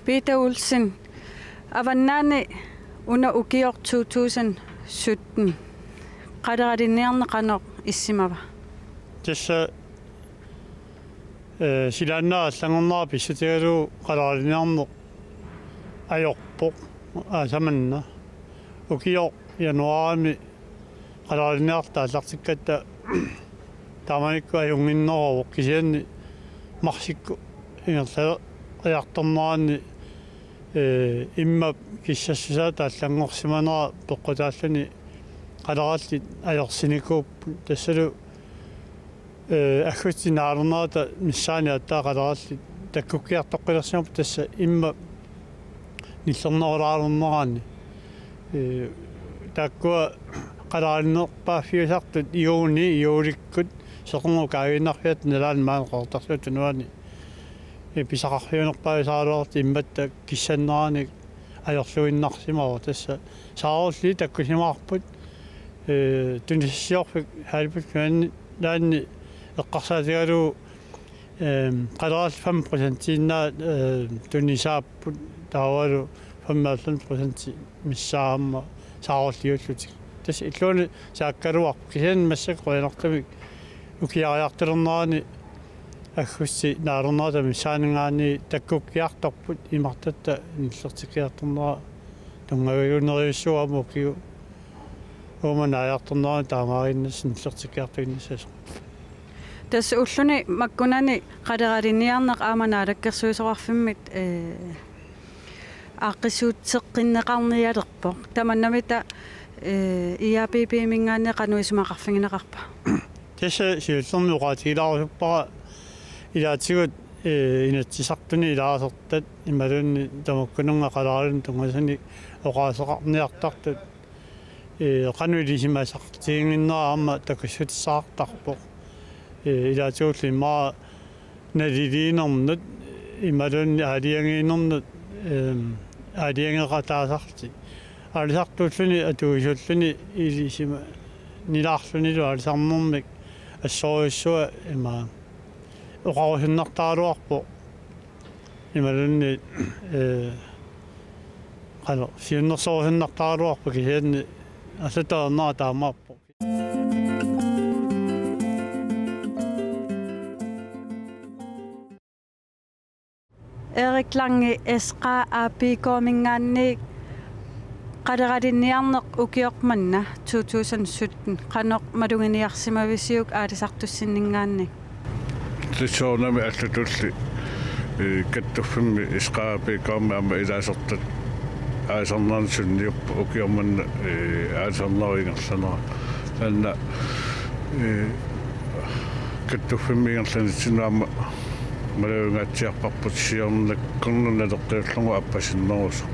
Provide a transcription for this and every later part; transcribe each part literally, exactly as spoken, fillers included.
Peter Olsen, Avannaani una ukioq to tusind sytten, qaleralinniarneq qanoq issimava? Tassa, eh, silaannaq allanngornera pissutigalugu qaleralinniarneq ajorpoq aasaq manna. Ukioq januaarimi qaleralinniarluta aallartikkatta taamanikkut ajunnginneruvoq, kisianni marsikkut ingerlariartornerani, eh, immap kissassusaa allanngorsimanera peqqutaalluni qalerallit ajorsinikuupput, tassalu, eh, aggustip naalernerata missaani aatsaat qalerallit takkukkiartoqqilersimapput, tassa immap nillernerulaalernerani. Eh, taakkua qaleralinnerpaaffiusartut juuni, juulikkut, seqernup kaaviinnarfiata nalaani maani Qeqertarsuup Tunuani, eh, pisaqarfiunerpaasaraluartut immaqa kissanneranik ajorluinnarsimavoq, tassa saarulliit takkusimavarput, eh, tunisassiorfik Halibut Greenlandimi eqqarsaatigalugu, ehm, qalerallit fem procentiinnaat, eh, tunisaapput, taavalu femoghalvfems procent missaat aamma saarulliullutik. Tassa illuanni saakkaluarpoq, kisianni massakkut qujanartumik ukiariartulernerani aggustip naalernerata missaaninngaanniit takkukkiartorput, imartatta nillertikkiartornera tunngaviunerujussuuvoq aamma ukiut uuma naajartornerani taamaaginnassasoq, nillertikkiartuinnassasoq. Tassa ulluni makkunani qaleralinniarneq aamma Naalakkersuisoqarfimmit, eh, aaqqissuusseqqinneqarnialerpoq. Tamannamita, eh, I A P P-minngaanniit qanoq isumaqarfigineqarpa? Tassa siullermik oqaatigilaarusuppara ilaatigut, eh, Inatsisartuni ilaasortat imaluunniit tamakkununnga qaleralinut tunngasuni oqaaseqarniartartut, eh, qanoq ilisimasaqartiginnginnera aamma takussutissaqartarpoq. Eh, ilaatigullu immaqa naliliinernut imaluunniit aalajangiinernut, ehm, aalajangeqataasarlutik. Aalisartuulluni atuisuulluni ilisimanilaarlunilu aalisarnermik assorujussuaq ima oqarusunnartaraluarpoq. Imaluunniit, eh, qanoq, siunnersorusunnartaraluarpoq, kisianni allatut ajornera taamaappoq. Erik Lange, S K A P K-minngaanniit qaleralinniarneq ukioq manna to tusind sytten qanoq maluginiarsimavisiuk aalisartussinninngaanniit? Tassa soorunami allatulli, eh, kattuffimmi S K A P K-mi aamma ilaasortat aalisarnerni sunniuppoq ukioq manna, eh, aalisarnerup ingerlanera. Taanna, eh, kattuffimmi ingerlanitsinnut aamma malugingaatsiarparput siornakkornut naleqqiullugu appasinnerusoq.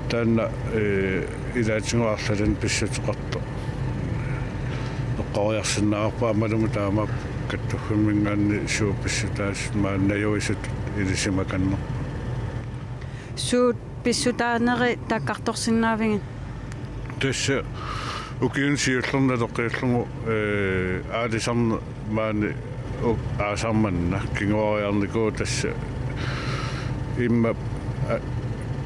Taanna, eh, ilaatigut arlalinnik pissuteqartoq eqqoriarsinnaavarput, aammalu taamaappoq kattuffimminngaanniit suut pissutaasut maani najuisutut ilisimakannerput. Suut pissutaaneri taakkartorsinnaavigit? Tassa ukiuni siullerni naleqqiullugu, eh, aalisarneq maani u-, aasaq manna kinguariarnikuuvoq, tassa immap, a,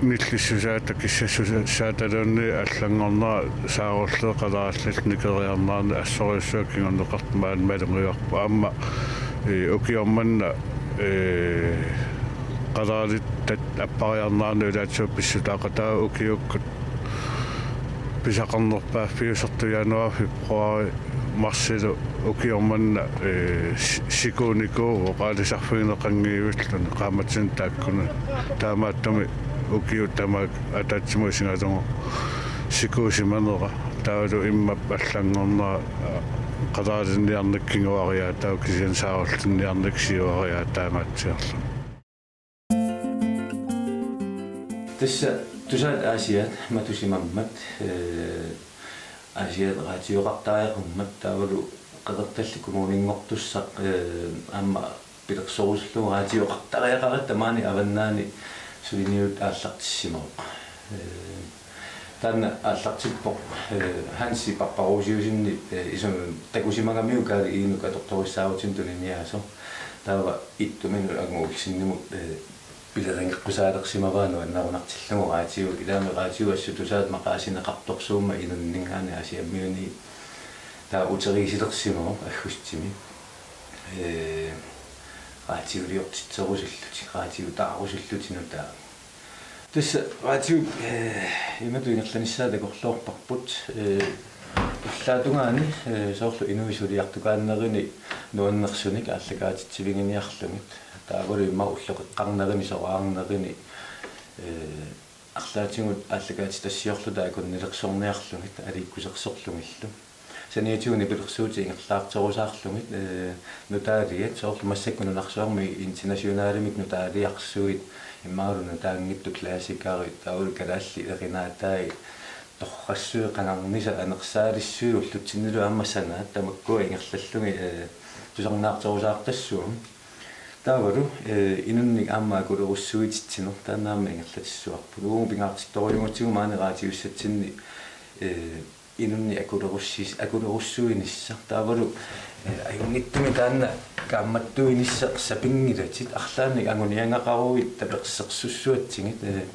nillissusaata kissassusaataluunniit allanngornera saarulliit qalerallit nikeriarneranni assorujussuaq kinguneqartoq maani malugivarput. Aamma, eh, ukioq manna, eh, qaleralittat appariarneranut ilaatigut pissutaaqataavoq ukiukkut pisaqarnerpaaffiusartut januar, februar, marsilu ukioq manna, eh, si-, sikuunikuuvoq aalisarfigineqanngivilluni qaammatini taakkunani. Taamaattumik ukiut tamaat ataatsimut isigalugu sikuusimanera. Taavalu immap allanngornera, eh, qaleralinniarneq kinguariaataavoq, kisianni saarullinniarneq siuariaataangaatsiarlugu. Tassa Tusaat Aasiaat matusimammat, eh, Aasiaat raatioqartariaqarmat taavalu Qeqertallit Kommuninngortussaq, eh, aamma pilersorusullugu raatioqartariaqaratta maani Avannaani suliniut aallartissimavoq. Eh, taanna aallartippoq, eh, Hansi Barbarossiusinni, eh, isum takusimagamiuk Kaali Iinuk atortorissaarutinik tuniniaasoq. Taava ittuminut Angu Olsenimut, eh, pileringeqqusaalersimavaa nuannerunartillugu raatiu, ilaami raatiu assutusaat maqaasineqartorsuummat inunninngaanniit Aasiammiuniit, taava uteriisilersimavoq aggustiimi. Ee, raatiuliortitserusullutik, raatiutaarusullutik nutaat. Tassa raatiu, ee, imatut ingerlanissaa takorloorparput, ee, ullaatungaani, ee, soorlu inuit suliartukaannerini nuannersunik aallakaatitsiviginiarlugit. Taavalu immaqa ulloqeqqarnerini, soraarnerini, ee, arlaatigut aallakaatitassiorluta akunnilersorniarlugit, aliikkusersorlugillu. Saniatigut nipilersuutit ingerlaarterusaarlugit, ee, nutaaliat, soorlu massakkut nunarsuarmi internationalimik nutaaliarsuit, imaluunniit nutaanngitsut klassikerit, taavalu kalaallit erinaatai, torrassuit, qangarnisat, anersaalissuit, ullutsinnilu aamma sanaat, tamakkua ingerlallugit, ee, tusarnaarterusaartassuugut. Taavalu, ee, inunnik aamma akulerussuititsineq, taanna aamma ingerlatissuarput. Uagut pingaartittorujuugatsigu maani raatiussatsinni, ee, inunnik akulerussis-, akulerussuinissaq. Taavalu, ee, ajunngitsumik taanna kaammattuinissaq sapinngilatit, arlaannik anguniagaqaruit tapersersussuatsigit, ee,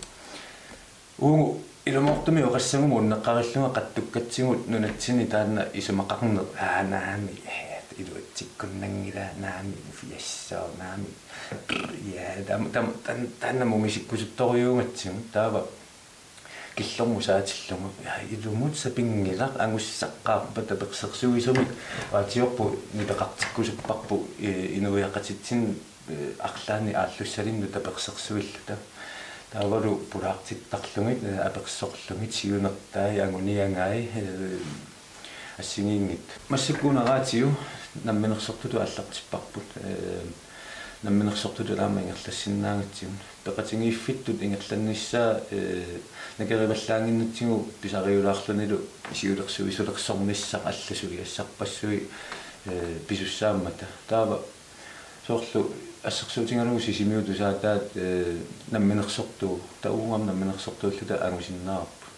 uagut ilumoortumik oqassaguma unneqqarillunga qattukkatsigut nunatsinni taanna isumaqarneq, aa, naamik, ee, iluatsikkunnanngilaq, naamik, ufiassooq, naamik, ja, taam-, taam-, taan-, taanna mumisikkusuttorujuugatsigu, taava killormut saatillugu, ja, ilumut sapinngilaq, angussaqqaarpat tapersersuisumik, raatiorput nipeqartikkusupparput, ee, inuiaqatitsinnut, ee, arlaannik aallussalinnut tapersersuilluta. Taavalu pulaartittarlugit, ee, apersorlugit, siunertai, anguniagai, ee, assigiinngitsut. Massakkut una raatiu namminersortutut aallartipparput, ee, namminersortutut aamma ingerlassinnaagatsigu. Peqatigiiffittut ingerlannissaa, ee, nakerivallaannginnatsigu pisariulaarlunilu siulersuisulersornissaq, allat suliassarpassuit, ee, pisussaammata. Taava soorlu assersuutigalugu Sisimiut tusaataat, ee, namminersortuuvoq, taava uagut aamma namminersortuulluta angusinnaavarput.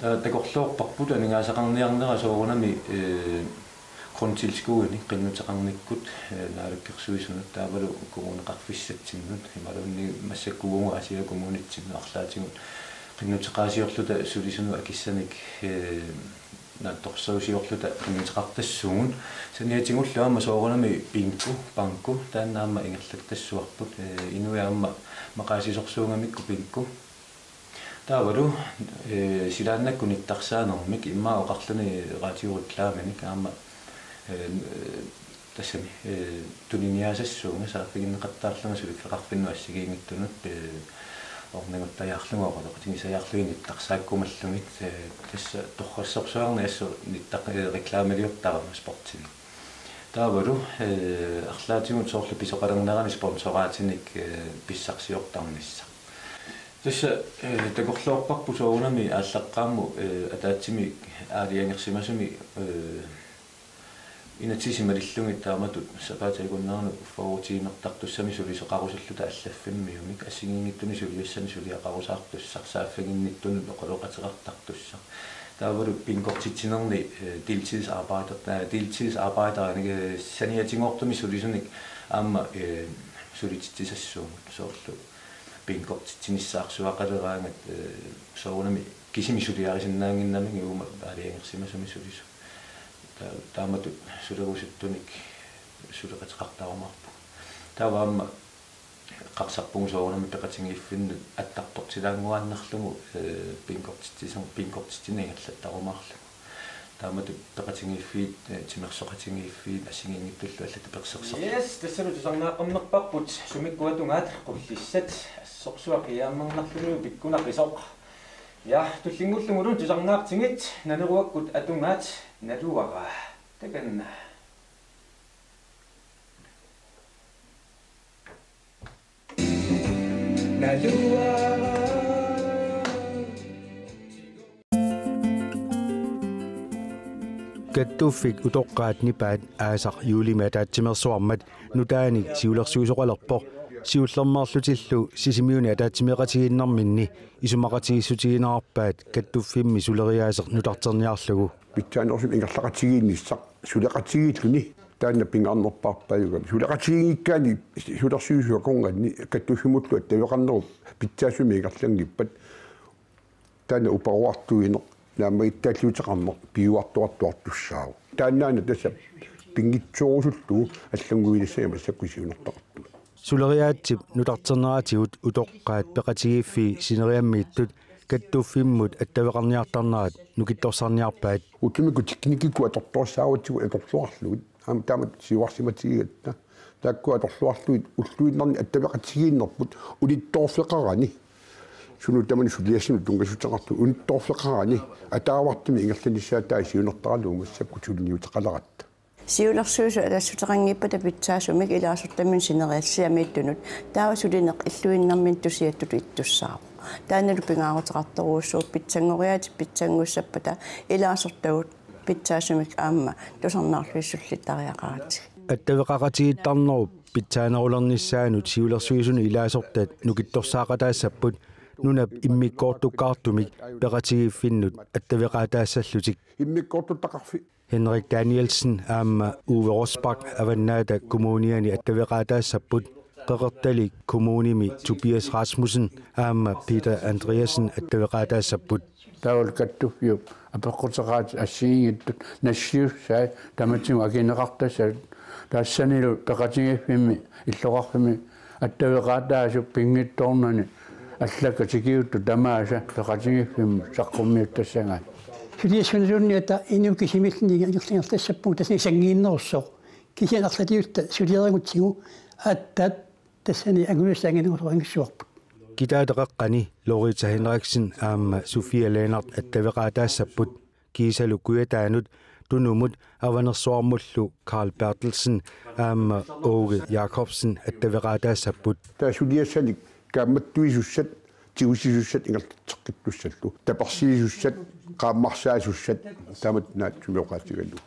Taava takorloorparput aningaasaqarniarnera soorunami, ee, grundtilskudinik qinnuteqarnikkut, ee, naalakkersuisunut taavalu kommuneqarfissatsinnut imaluunniit massakkut uagut Aasiaat Kommunitsinnut arlaatigut qinnuteqaasiorluta sulisunut akissanik, ee, naatsorsuusiorluta qinnuteqartassuugut. Saniatigullu aamma soorunami bingo, banko, taanna aamma ingerlattassuarput, ee, inuit aamma maqaasisorsuugamikku bingo. Taavalu, ee, silaannakkut nittarsaanermik immaqa oqarluni radioreklaminik aamma, ee, tassami, ee, tuniniaasassuunga saaffiginneqattaarlunga suliffeqarfinnut assigiinngitsunut, ee, orniguttajaarlunga oqaloqatigisajaarlugit nittarsaakkumallugit, ee, tassa torrassorsuarnik assut nittaq-, ee, reklamiliortarama sportimi. Taavalu, ee, arlaatigut soorlu pisoqalernerani sponsoraatinik, ee, pissarsiortarnissaq. Tassa, ee, takorloorparput soorunami aallaqqaammut, ee, ataatsimik aalajangersimasumik, ee, inatsisit malillugit taamatut sapaatip akunneranut uffaguutiinnartartussamik sulisoqarusulluta allaffimmiumik assigiinngitsunik suliassanik suliaqarusaartussaq, saaffiginnittunut oqaloqateqartartussaq. Taavalu bingortitsinerni, ee, deltidsarbejder-, ee, deltidsarbejder, ee, saniatigoortumik sulisunik aamma, ee, sulititsisassuugut soorlu bingortitsinissaarsuaqaleraangat, ee, soorunami kisimi suliarisinnaannginnamigit uuma aalajangersimasumik sulisut. Ta-, taamatut sulerusuttunik suleqateqartarumaarpugut. Taava aamma eqqarsarpugut soorunami peqatigiiffinnut attartortilaannguaannarlugu, ee, bingortitsisum-, bingortitsineq ingerlattarumaarlugu. Taamatut peqatigiiffiit, ee, timersoqatigiiffiit assigiinngitsullu allat tapersersorlugit. Yes, tassalu tusarnaaqqammerparput sumikkut atungaat Qullissat, assorsuaq qiiammarnerlunilu pikkunaqisoq. Ja, tullinngullugulu tusarnaartigit Naneruakkut atungaat, naluara. Takanna. Kattuffik utoqqaat nipaat aasaq juulimi ataatsimeersuarmat nutaanik siulersuisoqalerpoq. Siullermeerlutillu Sisimiuni ataatsimeeqatigiinnerminni isumaqatigiissutiginerarpaat kattuffimmi suleriaaseq nutarterniarlugu. Pitsaanerusumik ingerlaqatigiinnissaq suleqatigiilluni. Taanna pingaarnerpaarpaajugami. Suleqatigiikkaanni siulersuisut akornanni kattuffimullu attaveqarnerup pitsaasumik ingerlanngippat. Taanna uparuartuineq naammagittaalliuteqarneq piuartuartuartussaavoq. Taannaana tassa pinngitsoorusullugu allannguinissaat massakkut siunertaqartunga. Suleriaatsip nutarterneratigut utoqqaat peqatigiiffii sineriammiittut kattuffimmut attaveqarniartarnerat nukittorsarniarpaat. Ullumikkut teknikkikkut atortorissaarutsigu atorluarlugit. Aamma taamatut siuarsimatigigatta. Taakku atorluarlugit ulluinnarni attaveqatigiinnerput unittoorfeqarani. Sunut tamanut suliassanut tunngassuteqartut unittoorfeqarani. Ataavartumik ingerlanissaat taava siunertaralugu massakkut suliniuteqaleratta. Siulersuisut alassuteqanngippata pitsaasumik ilaasortaminut sineriassamiittunut taava sulineq illuinnarminnut tusiattutut ittussaavoq. Taannalu pingaaruteqartorujussuuvoq pitsanngoriaatsit pitsanngussappata ilaasortagut pitsaasumik aamma tusarnaarluissulittariaqaratsigit. Attaveqaqatigiittarnerup pitsaanerulernissaanut siulersuisunut ilaasortat nukittorsaaqataassapput nunap immikkoortukkaartumik peqatigiiffinnut attaveqaataassallutik. Immikkoortuttaqarfi- Henrik Danielsen aamma Uwe Rosbach Avannaata Kommuniani attaveqaataassapput, Qeqertalik Kommunimi Tobias Rasmussen aamma Peter Andreasen attaveqaataassapput. Taavalu kattuffiup apeqquteqaatit assigiinngitsut nassiussai tamatigut akineqartassat, tassanilu peqatigiiffimmi illoqarfimmi attaveqaataasup pinngitsoornani allakkat tikiuttut tamaasa peqatigiiffimmut saqqummiuttassagaat. Suliassanersuunniit inuit kisimiilluni ingerlassappagut tassani sanngiinnerusoq. Kisianni arlatigut suliarigutsigu aatsaat tassani anguniassaanngilaq. Kitaata qeqqani Lorita Henriksen aamma Sofia Lennert attaveqaataassapput, kiisalu Kujataanut, Tunumut, Avanersuarmullu Carl Berthelsen aamma Åge Jacobsen attaveqaataassapput. Taava suliassanik kaammattuisussat, tigusisussat ingerlatseqqittussallu. Tapersiisussat, qaammarsaasussat, taamatut naatsumiooqaatigalugu.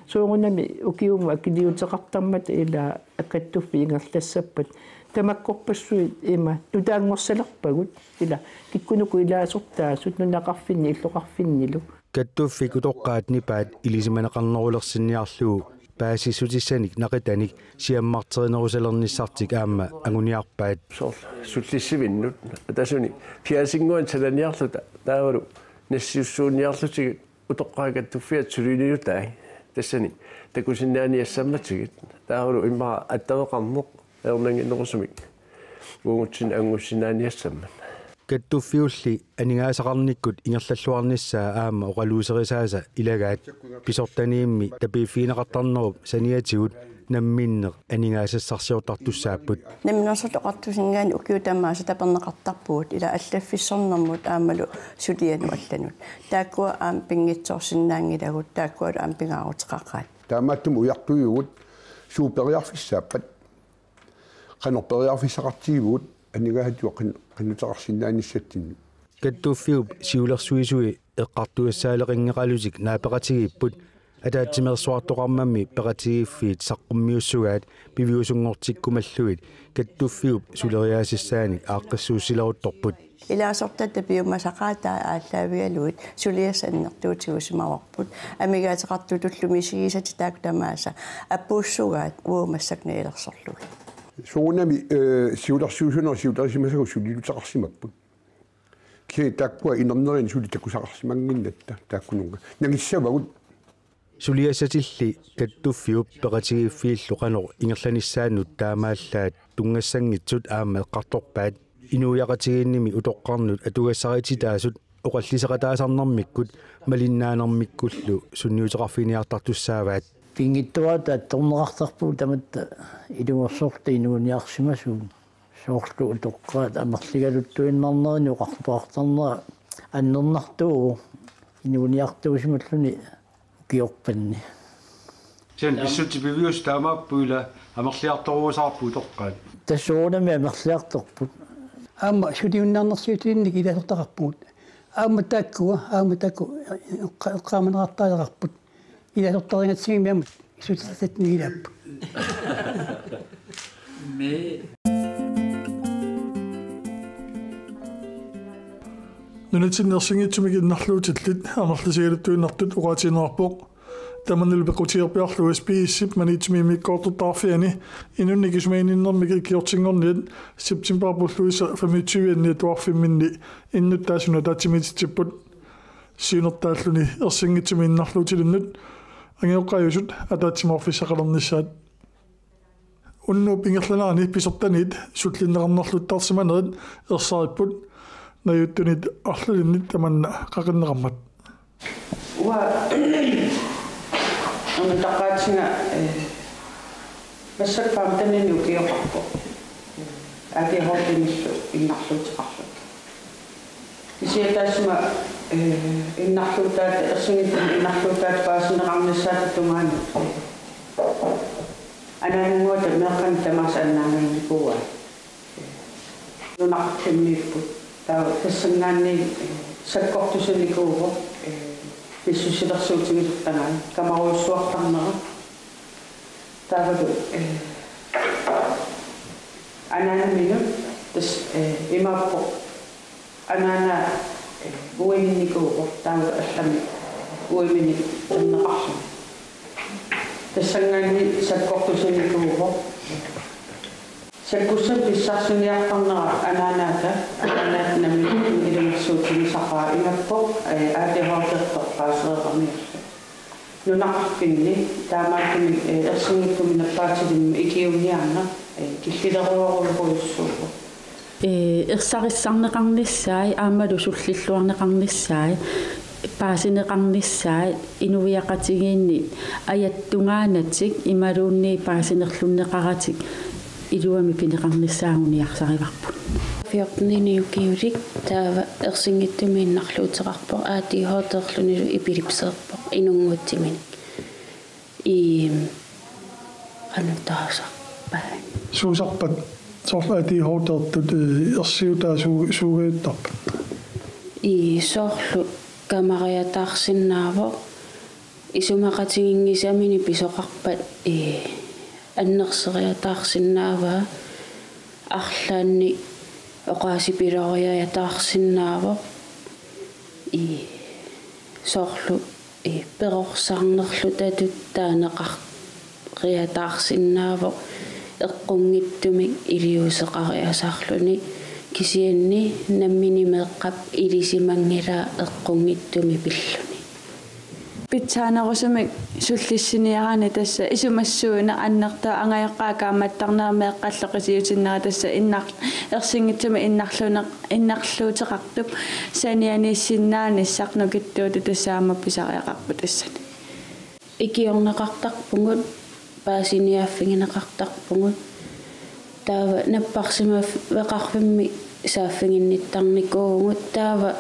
Soorunami ukiumut akiliuteqartarmata ila kattuffiit ingerlassappat tamakkorpassuit ima nutaanngorsalerpagut ila kikkunuku ilaasortaasut nunaqarfinni illoqarfinnilu. Kattuffik utoqqaat nipaat ilisimaneqarnerulersinniarlugu paasissutissanik naqitanik siammarterinerusalernissartik aamma anguniarpaat. Soorlu sullissivinnut atasuni fjasinnguanik salaniarluta taavalu nassiussuunniarlutigit utoqqaat kattuffiat suliniutai tassani takusinnaaniassammatigit taavalu immaqa attaveqarneq ajornannginnerusumik uagutsinnut angusinnaaniassammat. Kattuffiulli aningaasaqarnikkut ingerlalluarnissaa aamma oqaluuserisaasa ilagaat pisortaniimmi tapiiffigineqartarnerup saniatigut namminneq aningaasassarsiortartussaapput. Namminersorlutik Oqartusinngaanniit ukiut tamaasa taperneqartarpugut ila allaffissornermut aammalu sulianut allanut. Taakkua aamma pinngitsoorsinnaanngilagut, taakkualu aamma pingaaruteqaqaat. Taamaattumik ujartuivugut suut periarfissaappat, qanoq periarfissaqartigivugut aningaasatigut qin-, qinnuteqarsinnaanissatsinnut. Kattuffiup siulersuisui eqqartugassaaleqanngeqalutik naapeqatigiipput, ataatsimeersuartoqarmammi peqatigiiffiit saqqummiussugaat piviusunngortikkumallugit kattuffiup suleriaasissaanik aaqqissuussileruttorput. Ilaasortat tapiumasaqaataat aallaavigalugit suliassat annertuutigusimavarput. Amigaateqartutullu misigisatik taakku tamaasa apuussugaat uagut massakkut nalilersorlugit. Soorunami, eh, siulersuisunerup siulerisimasagut suliluteqarsimapput. Kisianni taakkua inerneriinni suli takusaqarsimannginnatta taakkununnga. Nangissavagut. Suliassatilli kattuffiup peqatigiiffiillu qanoq ingerlanissaannut taamaallaat tunngassanngitsut aamma eqqartorpaat. Inuiaqatigiinnimi utoqqarnut atugassarititaasut oqalliseqataasarnermikkut malinnaanermikkullu sunniuteqarfiginiartartussaavaat. Pinngitsoorata attorneqartarpugut tamatta ilungersorluta inuuniarsimasugut. Soorlu utoqqaat amerligaluttuinnarnerini oqartoqartarnera annernartuuvoq inuuniartuusimalluni ukiorpanni. Sen pissutsit piviusut taamaapput ila amerliartoruusaarput utoqqaat. Tassa soorunami amerliartorput. Aamma suliunnaarnersiutinik ilaasortaqarpugut. Aamma taakkua, aamma taakku eqqa-, eqqaamaneqartariaqarput. Ilaasortarigatsigimmi aamma suliassatsinni ilaapput. Nunatsinni ersinngitsumik innarluutillit amerlisigaluttuinnartut oqaatigineqarpoq Tamannalu peqqutigerpiarlugu S P S-ip Maniitsumi immikkoortortaqarfiani inunnik isumaginninnermik ikiortinngorniat septembarip ulluisa femogtyve-anni atuarfimminni innuttaasunut ataatsimiititsipput. Siunertaalluni Ersinngitsumi innarluutilinnut angajoqqaajusut ataatsimoorfissaqalernissaat. Unnuup ingerlanerani pisortanit sullinneqarnerluttarsimanerit ersaripput, najuuttunit arlalinnit tamanna qaqinneqarmat. Uanga una taqaatiga, eh, massakkut femten-inik ukioqarpoq. A D H D-nillu innarluuteqarlunga. Kisianni taassuma, eh, innarluutaata, Ersinngitsumi innarluutaata paasineqarnissaata tungaanut, eh, anaanannguata meeqqanik tamaasa annaanngikkaluarput. Eh, nunaqarfimmiipput. Taava tassanngaanniit, eh, sakkortusinikuuvoq, eh, pissusilersuutigisortagai kamarujussuartarnera. Taavalu, eh, anaanaminut tassa, eh, imaappoq anaana, eh, uiminnikuuvoq, taava allamik uiminik anneqarluni. Tassanngaanniit sakkortusinikuuvoq. Sakkussamik pissarsiniartarnera anaanaata, anaanaata nammineq ilungersuutigisaqaaq, imaappoq, eh, A D H D-rtoq paasereeramiuk. Nunaqarfinni taamaattumik, eh, Ersinngitsumi nappaatilimmik ikiuiniarneq, eh, killilerujorujorujussuuvoq. Eh, ersarissarneqarnissaat aammalu sullilluarneqarnissaat, paasineqarnissaat inuiaqatigiinni ajattugaanatik imaluunniit paasinerlunneqaratik iluamik pineqarnissaat anguniarsarivarput. Fjorten-inik ukiulik taava Ersinngitsumi innarluuteqarpoq, A D H D-rlunilu epilepsilerpoq inunnguutsiminik. Ii, qanoq taasarpaat? Suusarpat, soorlu A D H D-rtut, eh, ersiutaat suu-, suugajuttarpat? Ii, soorlu kamariataarsinnaavoq, isumaqatiginngisamini pisoqarpat, ii, annerseriataarsinnaavaa, arlaannik oqaasipiloriataarsinnaavoq, ii, soorlu, ii, perorsaarnerlutatut taaneqar-, riataarsinnaavoq eqqunngitsumik iliuuseqariasaarluni, kisianni nammineq meeqqap ilisimanngilaa eqqunngitsumik pilluni. Pitsaanerusumik sullissiniarani tassa isumassuineq annertooq, angajoqqaat kaammattarnerat meeqqallu qitiutinnera tassa innar-, Ersinngitsumi innarluuneq-, innarluuteqartup sanianiissinnaanissaq nukittuutut tassa aamma pisariaqarpoq tassani. Ikiorneqartarpugut, paasiniaaffigineqartarpugut. Taava napparsimaveqarfimmik saaffiginnittarnikuuvugut, taava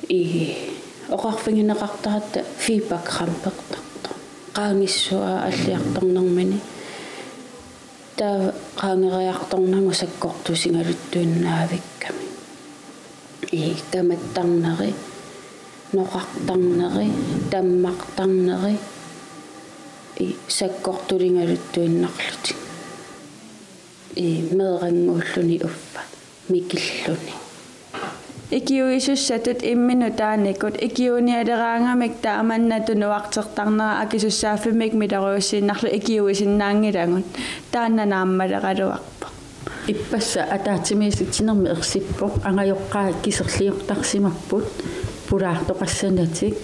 ii, oqarfigineqartaratta feedback-rampertartoq. Qaangissuaq aalliartornermini. Taava qaangeriartornagu sakkortusigaluttuinnaavikkami. Ii, kamattarneri, noqartarneri, tammartarneri, ii, sakkortuligaluttuinnarlutik. Ii, meerannguulluni uffa, mikilluni. Ikiuisussatut imminut taanikut, ikiuinialeraangamik taamannatut nuartertarnera akisussaaffimmik miloriussiinnarlugu ikiuisinnaanngilagut, taanna naammaleraluarpoq. Ippassaq ataatsimiititsinermi ersippoq, angajoqqaat kiserliortarsimapput, pulaartoqassanatik,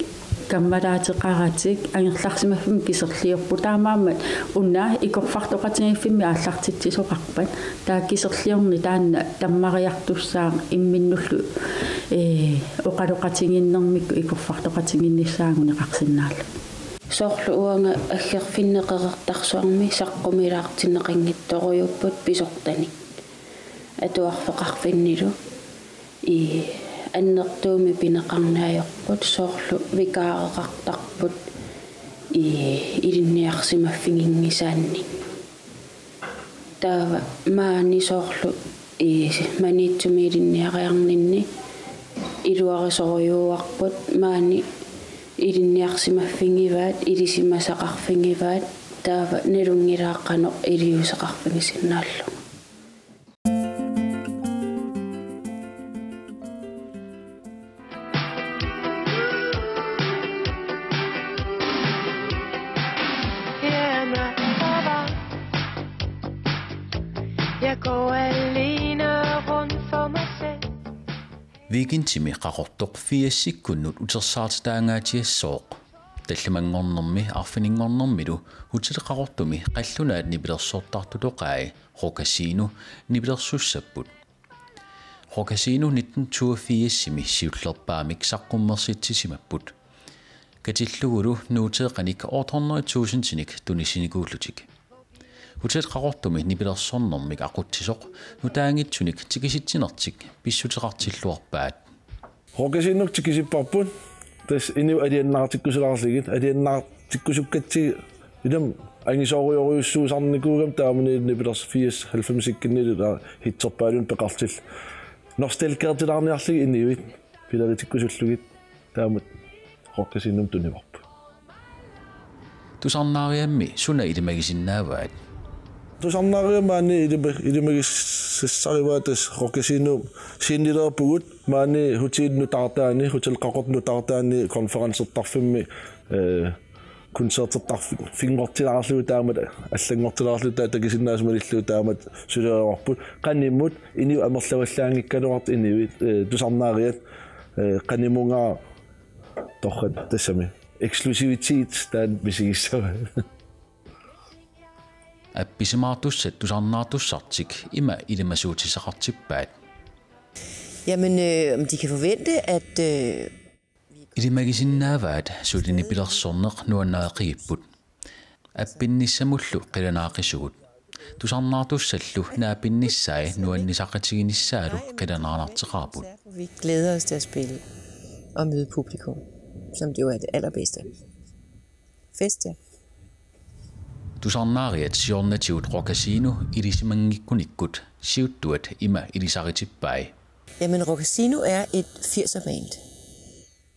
kammalaateqaratik, angerlarsimaffimmik kiserliorput. Taamaammat una ikorfartoqatigiiffimmi aallartitsisoqarpat, taava kiserliorneq taanna tammariartussaaq imminnullu, ee, oqaloqatigiinnermikkut ikorfartoqatigiinnissaa anguniarsinnaalluni. Soorlu uanga aggerfinni Qeqertarsuarmi saqqumilaartinneqanngitsorujuupput pisortanik atuarfeqarfinnilu. Ii, annertuumik pineqarneq ajorput, soorlu vikaareqartarput, ii, ilinniarsimaffiginngisaannik. Taava maani soorlu, ii, Maniitsumi ilinniariarninni iluarisorujuuarput, maani ilinniarsimaffigivaat, ilisimasaqarfigivaat, taava nalunngilaat qanoq iliuuseqarfigisinnaallugu. Weekendimi Qaqortoq firsikkunnut utersaartitaangaatsiassooq. Tallimanngornermi arfininngornermilu Hotel Qaqortumi qallunaat nipilersortartutoqai Rokasino nipilersussapput. Rokasino nitten toogfirsimi siullerpaamik saqqummersitsisimapput. Katillugulu nuuteeqanik otte hundrede tusindinik tunisinikuullutik. Hotel Qaqortumi nipilersornermik aqutsisoq nutaanngitsunik tikisitsinertik pissuteqartilluarpaat. Rokasino tikisipparput, tassa inuit aliannaartikkusulaarlugit, aliannaartikkusukkatsigit ilami angisoorujorujussuusarnikuugami taamani nipilersoq firs halvfemsikkunnilu taava hitserpaalunnik peqartillugit. Nostalgilertilaarniarlugit inuit pileritikkusullugit taamatut Rokasinomut tunivarput. Tusarnaariammi suna ilimagisinnaavaat? Tusarnaariammi maani ilima-, ilimagisassarivaat, tassa Rokasino scenelerpugut maani hotelip nutaartaani, Hotel Qaqortoq nutaartaani konferencertarfimmi, eh, koncertertarfi-, -finngortilaarlugu taamatut allanngortilaarlugu taava takusinnaasat malillugu taamatut suliarivarput. Qanimut inuit amerlavallaanngikkaluartut inuit, eh, tusarnaariat, eh, qanimunga torrak tassami eksklusivitet taanna misigissavaat. Appisimaartussat tusarnaartussartik ima ilimasuutissaqartippaat. Jamen, øh, om de kan forvente, at, øh, Ilimagisinnaavaat suli nipilersorneq nuannareqigipput. Appinnissamullu qilanaaqisugut. Tusarnaartussallu naapinnissai nuannisaqatiginissaalu qilanaarnarteqaarput. Vi glæder os til at spille og møde publikum, som jo er det allerbedste. Fest, ja. Tusarnaariat siornatigut Rokasino ilisimanngikkunikku siuttuat ima ilisaritippai. Jamen, Rokasino er et firser-band,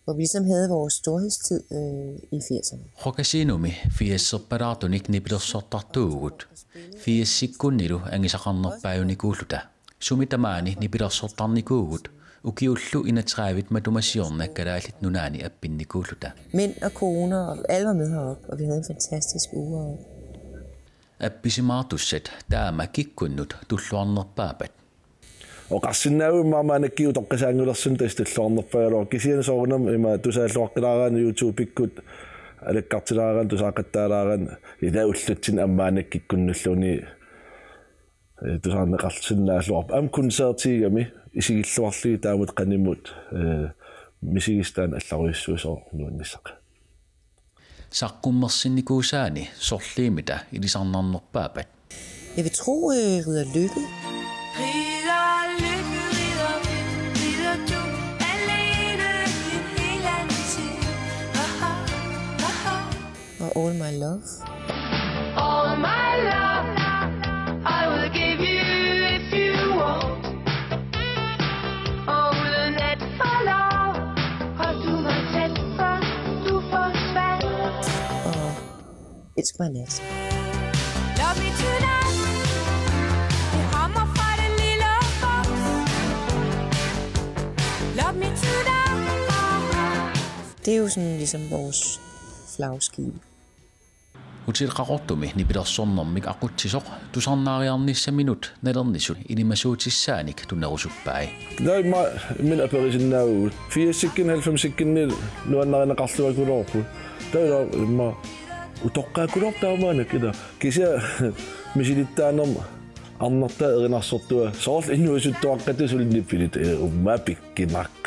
hvor vi ligesom havde vores storhedstid, øh, i firserne. Rokasinomi firserpalaartunik nipilersortartuuvugut. Firsikkunnilu angisaqarnerpaajunikuulluta. Sumi tamaani nipilersortarnikuuvugut, ukiullu enogtredive matuma siorna Kalaallit Nunaanni appinnikuulluta. Mænd og koner, og alle var med heroppe, og vi havde en fantastisk uge. Appisimaartussat taama kikkunnut tulluarnerpaappat? Oqarsinnaavugut maannakkut utoqqasaanngulersut tassa tulluarnerpaagaluaq, kisianni soorunami ima tusaalluaqqilaaraanni YouTubekkut alakkartilaaraanni tusaaqattaalaaraanni ila ullutsinni aamma maannakkut kikkunnulluunniit, eh, tusarneqarsinnaalluarput. Aamma koncertiugami isigilluarlugit taamatut qanimut, eh, misigissaq taanna allarujussuusoq nuannissaq. Saqqummersinnikuusaani sorliimita ilisarnarnerpaappat? Jeg vil tro, øh, Ridder Lykke. Ridder Lykke, ridder, ridder du alene en helt anden tid. Aha, aha. Og All My Love. All my love, I will give you if you want. Og uden at forlov, holdt du mig tæt, før du forsvandt. Og Elsk mig nat. Love me tonight. Det er hammer fra den lille boks. Love me tonight. Det er jo sådan ligesom vores flagskib. Hotel Qaqortumi nipilersornermik aqutsisoq tusarnaariarnissaminut nalornisut ilimasuutissaanik tunerusuppai. Taava immaqa aperisinnaavagut. Firsikkunni halvfemsikkunni nuannarineqarluakuluarput. Taava immaqa utoqqaakuluarput taamaanik ila. Kisianni misilittaanermi arnartaa erinarsortua. Soorlu inuusuttuaqqatut suli nipilit, eh, umma pikkinaq.